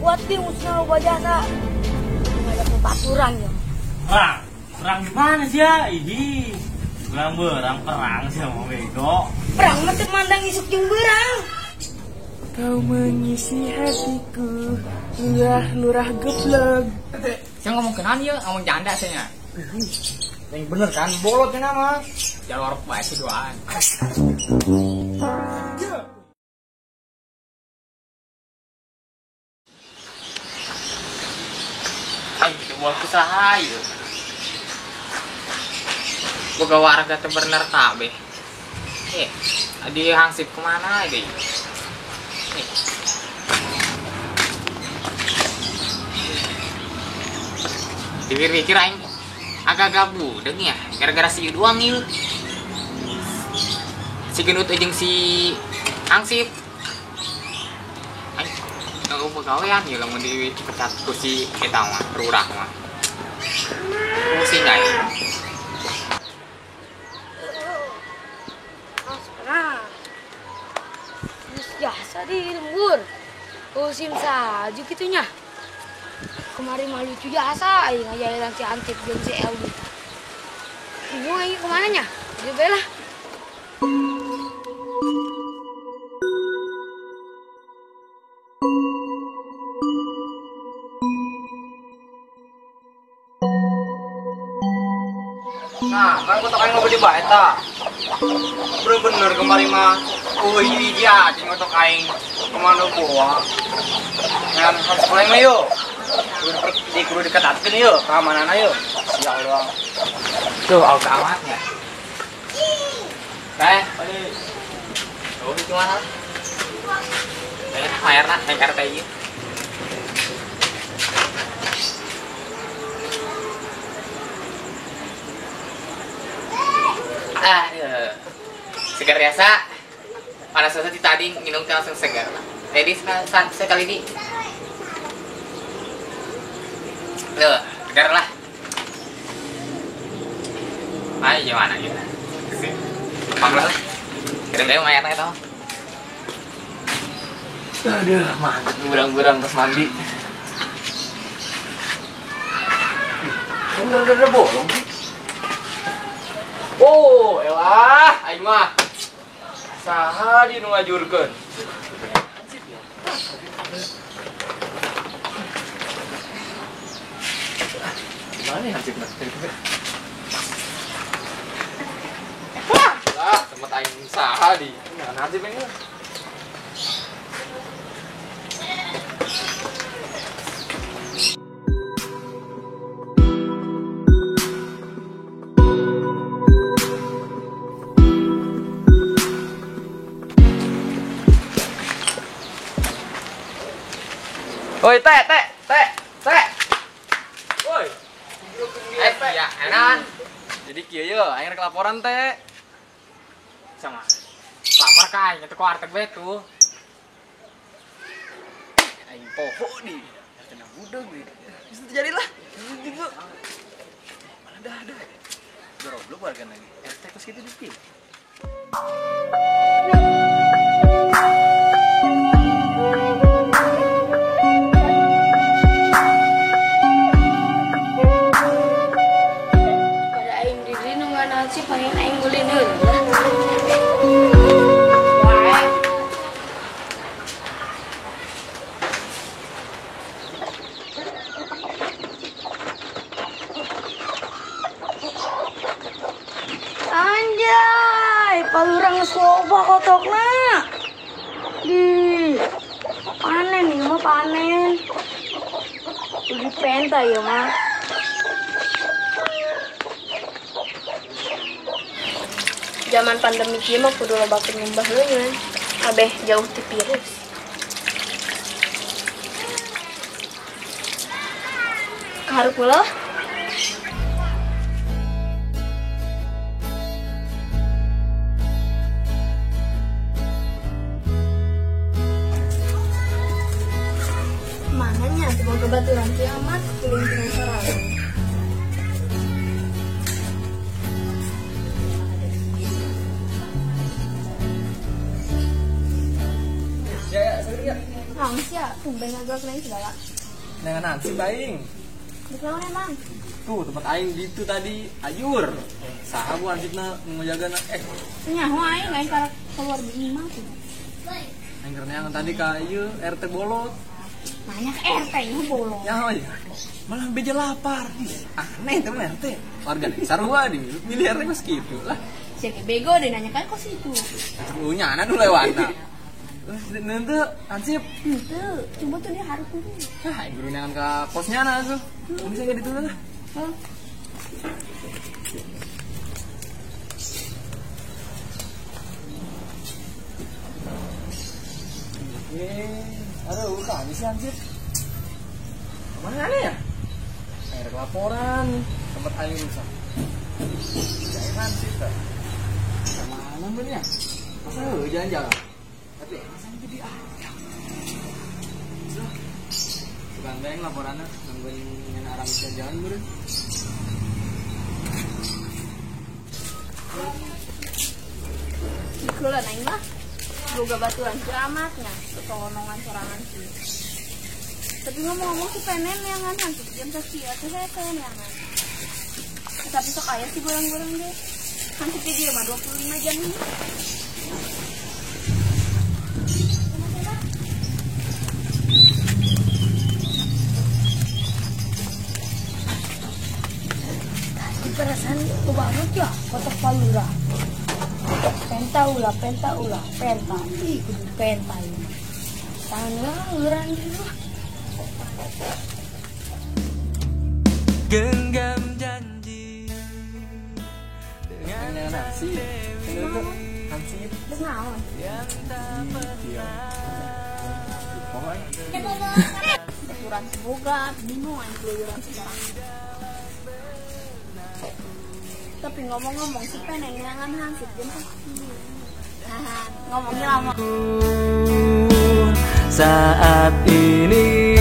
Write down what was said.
Kuat di musna loba jasa. Ngajak baturan ya. Perang. Perang di mana sih ya? Ih. Berang-berang perang sih mau bego. Perang mah teu mandang isuk jeung beurang. Kau mengisi hatiku, lurah-lurah geblek. Saya ngomong kenan ya, ngomong janda saya. Yang bener kan, bolotnya nama. Jalur baik duaan. Ayo, buat usaha yuk. Boga warga teu bener kabeh. Di hangsip kemana deh? Dipikir-pikir aing agak-agak budeng ya, gara-gara si doang ieu. Si gendut jeung si hangsip. Aing eueuh pagawean ieu lamun dipecat ku si eta mah, lurah mah. Pusing aing. Biasa di lembur, musim salju gitunya. Kemarin mah lucu biasa, aing ngajarin si Antip jeung si Elbi. Bingung aing kemana nya? Jadi bae lah. Nah, kan kotak aing mau beli bae ta. Bener-bener kemarin mah. Oh iya, jeung kotak aing kemana boa. Nah, harus mulai mah yuk. Di kudu diketatkeun yuk, keamananna yuk. Sial doang. Tuh, auto amatnya. Teh, oh itu mana? Teh, mayarna naik RT ieu. Ah, iya. Segar biasa. Panas biasa tadi minum teh langsung segar. Jadi sekali ini. Tuh, segar lah. Ayo gimana gitu. Panglah lah. Kira-kira mayarna eta mah. Aduh, mantep berang-berang terus mandi. Udah bolong sih. Oh, elah, aing mah. Saha di nu ngajurkeun? Gimana ya hansipna? Wah, lah, tempat aing saha di. Nah, hansip ini. Oi, teh, teh, teh, teh. Woi. Ya, enak. Jadi kieu ye, aing rek laporan teh. Sama. Lapor ka aing itu warteg bae tuh. Aing poho di. Kena budeg di. Bisa terjadi lah. Gitu. Mana dah ada. Goblok warga lagi. RT kos kitu dipilih. Pengen aing ulin heula. Anjay, palurang geus loba kotokna. Di panen ieu mah panen. Udah penta ieu mah. Zaman pandemi kieu mah kudu loba nyumbah leungeun, abeh jauh ti virus. Kaharep heula lah. Mananya teu boga baturan kiamat kuling sorangan. Ya, Ya. Naon sia, tumben ngagerak lain segala. Dengan hansip aing. Dikenaon emang? Tuh tempat aing gitu tadi, ayur. Saha bu hansipna ngejagana Nyaho aing aing karek keluar di imah tuh. Aing keur neangan tadi ka ieu RT bolot. Nanya ke RT nya bolot. Nyaho ya. Malah beja lapar. Aneh teh mah RT. Warga sarua di milih RT geus kitu lah. Sia ge bego deh nanya kan kos itu. Punya anak nu lewatna. Nanti hansip. Henteu, coba tuh dia harus dulu. Hah, aing kudu neangan ka kosnya na tuh. Bisa enggak ditulung lah. Hah? Aduh, kami sih hansip. Kemana aneh ya? Air laporan, tempat aing rusak. Jangan hansip tak? Kemana bener ya? Masa jalan-jalan? Tapi masa jadi ada. Suka beng laporannya, nungguin arah jalan bro. Dikeula aing mah. Boga baturan ceramatnya, ketolongan sorangan sih. Tapi ngomong-ngomong sih pengen neangan hansip jam sakieu teh saya pengen neangan. Tapi sok aya sih goreng-goreng deh. Hansip di dieu mah 25 jam ini. Tadi perasaan banget ya kotak palura. Penta ulah, penta ulah, penta. Ih, kudu penta ini. Tangan euran gitu. Genggam janji dengan hansip. Itu hansip. Terus naon? Iya. Baturan seboga, bingung aing keluyuran sekarang. Tapi ngomong-ngomong sih pengen neangan hansip jam sakieu. Nah, ngomongnya lama. Saat ini.